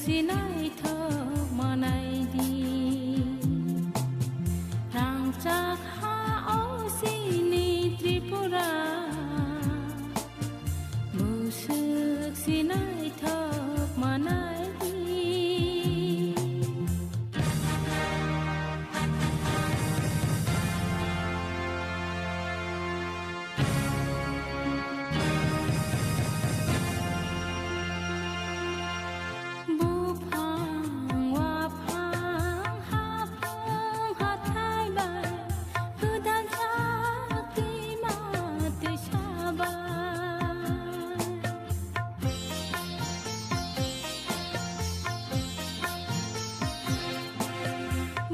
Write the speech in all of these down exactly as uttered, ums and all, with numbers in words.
Sinaithok manai di, rangchak ha o sini Tripura, musuk sinaithok manai di. Buphang, waphang, haphang, hathai bai, gwdal jak twima twisa bai.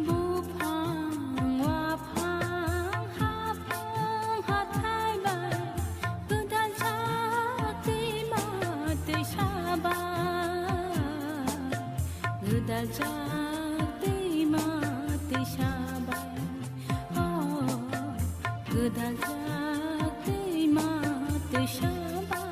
Buphang, waphang, haphang, hathai bai, gwdal jak twima twisa bai, gwdal jak twima twisa bai, oh, gwdal jak twima twisa bai.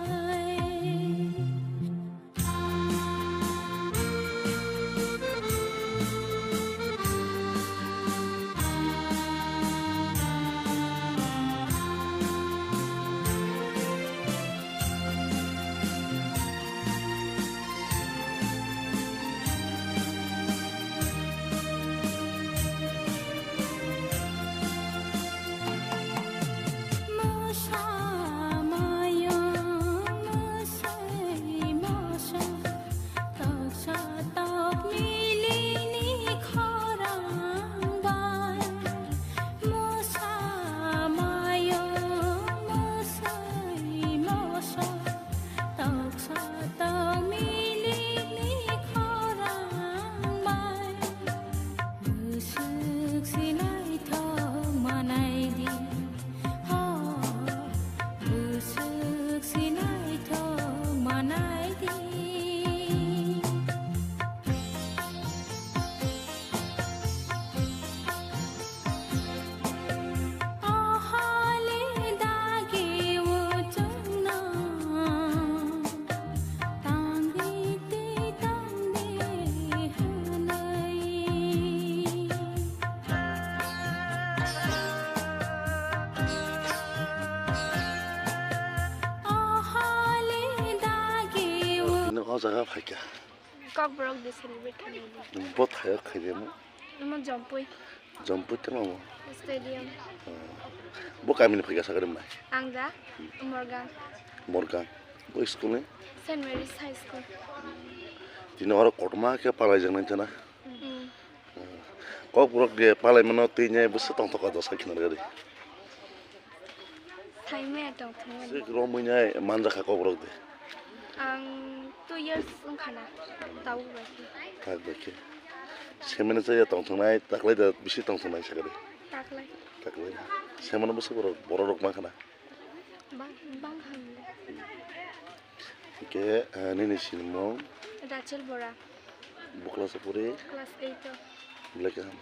Mosa mayung, mosoi moso, toksa tok milini khorang bai. Mosa mayung, mosoi moso, toksa tok milini khorang bai. Bwswk sinaithok manai di, ho, bwswk sinaithok manai di. O holi dagi o chwngno tangdi tei tangdi hwnwi. O holi dagi o. Tini o jaga phaikha. Kokborok de celebrate khainai. Bo thaio khaide mo? Omo Jompui. Jompui tamo mo? Stadium. Bo kamini phaikha sakari mai? Ang da Morgang. Morgang. Bo school ni? Saint Mary's High School. Tini oro kotorma khe palai jaknai tana. Mm. Kokborok de palai mano twi nyai bwswk tongthok o dosa khina gari. Thaimaya tongthokmani. Sik romwi nai manjakha kokborok de. Ang two years wngkha na, tabuk bai khe. Tak bai khe. Semani chaya tongthoknai, taklai da bisi tongthoknai sakari. Taklai. Taklai. Semano bwswk borok, borok rok mankha na. Bang, bang hamle. Hingke, eh, nini sinimung? Rachel Bora. Bo class o pori? Class eight o. Belai kaham.